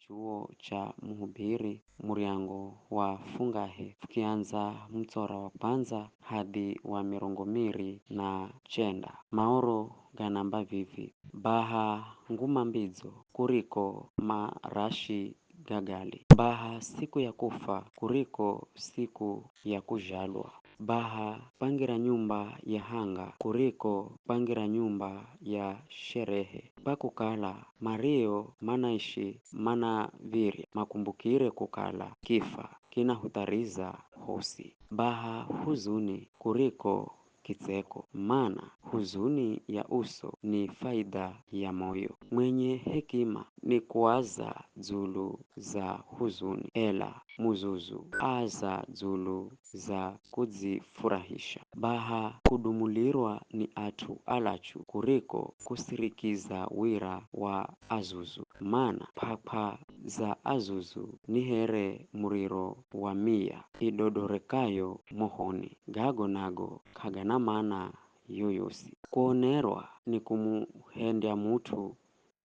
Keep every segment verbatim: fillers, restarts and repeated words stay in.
chuo cha Muhubiri, muryango wa fungahe, fukiandza mutsora wa kwandza hadi wa mirongo miri na chenda. Maoro ganamba vivi, baha nguma mbidzo kuriko marashi ga gali, baha siku ya kufa kuriko siku ya kuzhalwa, baha kwangira nyumba ya hanga kuriko kwangira nyumba ya sherehe, kwa kukala mario manaishi manav̱irya makumbukire kukala kifa kinahuthariza hosi. Baha huzuni kuriko kitseko, mana huzuni ya uso ni faidha ya moyo. Mwenye hekima ni kuaza dzulu za huzuni, ela muzuzu aaza dzulu za kudzifurahisha. Baha kudumulirwa ni at'u alachu kuriko kusirikiza wira wa azuzu, mana p'ap'a za azuzu ni here muriro wa miya idodorekayo mohoni. Gago nago k'agana mana yoyosi. Kuonerwa ni kumuhendya mut'u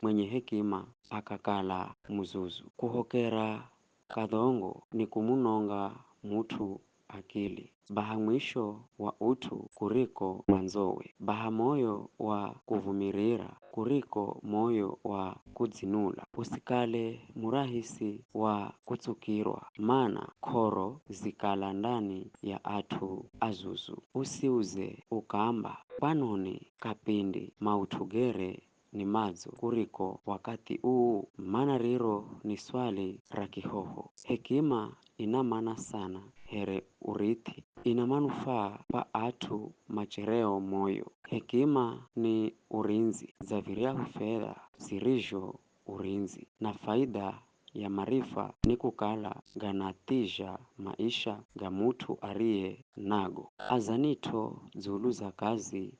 mwenye hekima akakala muzuzu. Kuhokera kadhongo ni kumunonga mut'u akili. Baha mwisho wa ut'u kuriko mwanzowe, baha moyo wa kuvumirira kuriko moyo wa kudzinula. Usikale murahisi wa kutsukirwa, mana k'oro zikala ndani ya at'u azuzu. Usiuze ukamba, kwanoni kapindi maut'u gere ni madzo kuriko wakathi uu? Mana riro ni swali ra kihoho. Hekima ina mana sana here urithi. Ina manufaa kwa at'u machereo moyo. Hekima ni urindzi, dza viryahu fedha zirizho urindzi, na faidha ya marifa ni kukala ganathizha maisha ga mut'u ariye nago. Azanit'o dzulu za kazi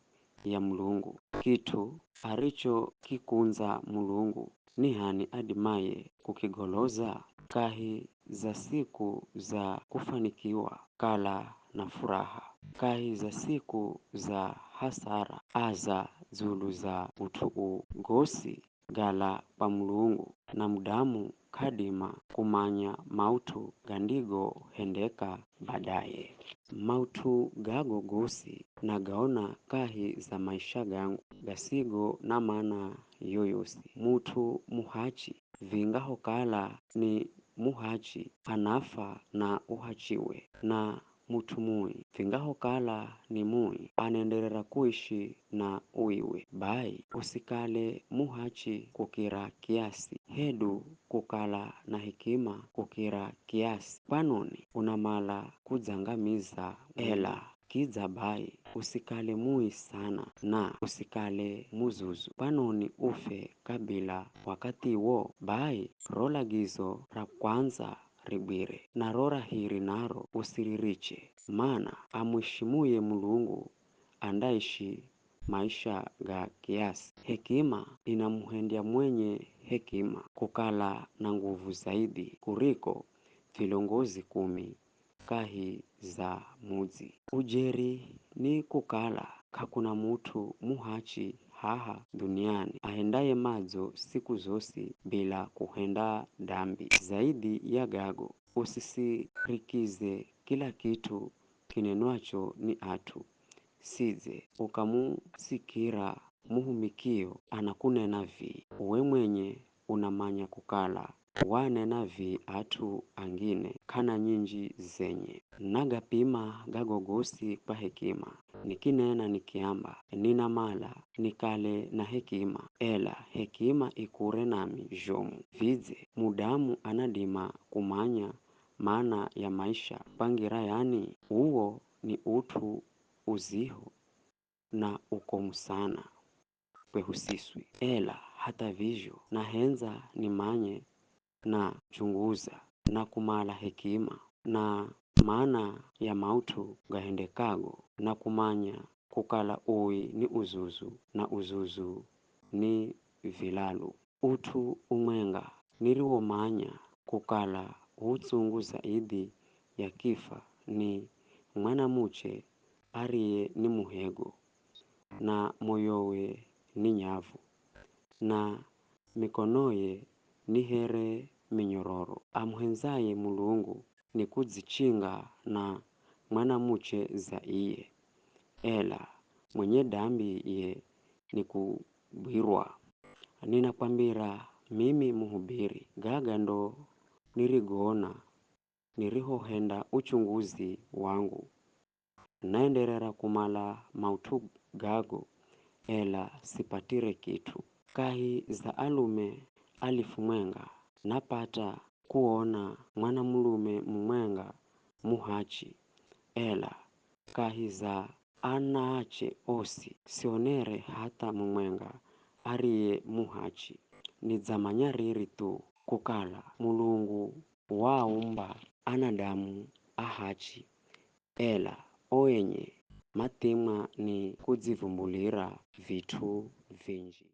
ya Mulungu. Kit'u arichokikundza Mulungu, ni h'ani adimaye kukigoloza? Kahi za siku za kufanikiwa, kala na furaha. Kahi za siku za hasara, aza dzulu za ut'u uu. Gosi gala kwa Mulungu, na mudamu k'adima kumanya maut'u gandigohendeka badaye. Maut'u gago gosi nagaona kahi za maisha gangu gasigo na mana yoyosi. Mut'u muhachi, vingahokala ni muhachi, anafa na uhachiwe, na mut'u mui, vingahokala ni mui, anaenderera kuishi na uiwe. Bai usikale muhachi kukira kiasi, hedu kukala na hekima kukira kiasi. Kwanoni unamala kudzangamiza? Ela kidza bai usikale mui sana, na usikale muzuzu. Kwanoni ufe kabila wakathiwo? Bai ro lagizo ra kwandza rigwire, na ro ra hiri naro usiririche, mana amwishimuye Mulungu andaishi maisha ga kiasi. Hekima inamuhendya mwenye hekima kukala na nguvu zaidi kuriko vilongozi kumi kahi za mudzi. Ujeri ni kukala k'akuna mut'u muhachi haha dhuniani ahendaye madzo siku zosi bila kuhenda dambi. Zaidi ya gago, usisirikize kila kit'u kinenwacho ni at'u. Sidze ukamusikira muhumikio anakunena vii, uwe mwenye unamanya kukala waanena vii at'u angine k'ana nyinji zenye. Nagapima gago gosi kwa hekima, nikinena nikiamba, ninamala nikale na hekima, ela hekima ikure nami zhomu. Vidze mudamu anadima kumanya mana ya maisha kwa ngira yani? Uwo ni ut'u uziho na ukomu sana kwehu siswi. Ela hatha vizho, nahendza nimanye na chunguza na kumala hekima na mana ya maut'u gahendekago, na kumanya kukala ui ni uzuzu na uzuzu ni vilalu. Ut'u umwenga niriwomanya kukala utsungu zaidi ya kifa ni mwanamuche ariye ni muhego, na moyowe ni nyavu, na mikonoye ni here amuhendzaye Mulungu ni kudzichinga na mwanamuche za iye, ela mwenye dambi ye ni kugwirwa. Ninakwambira mimi muhubiri, gaga ndo nirigoona nirihohenda uchunguzi wangu. Naenderera kumala maut'u gago, ela sipatire kit'u. Kahi za alume alifu mwenga, napata kuona mwanamulume mumwenga muhachi, ela kahi za anaache osi, sionere hatha mumwenga ariye muhachi. Nidzamanya riri thu kukala Mulungu waaumba anadamu ahachi, ela o enye mathimwa ni kudzivumbulira vit'u vinji.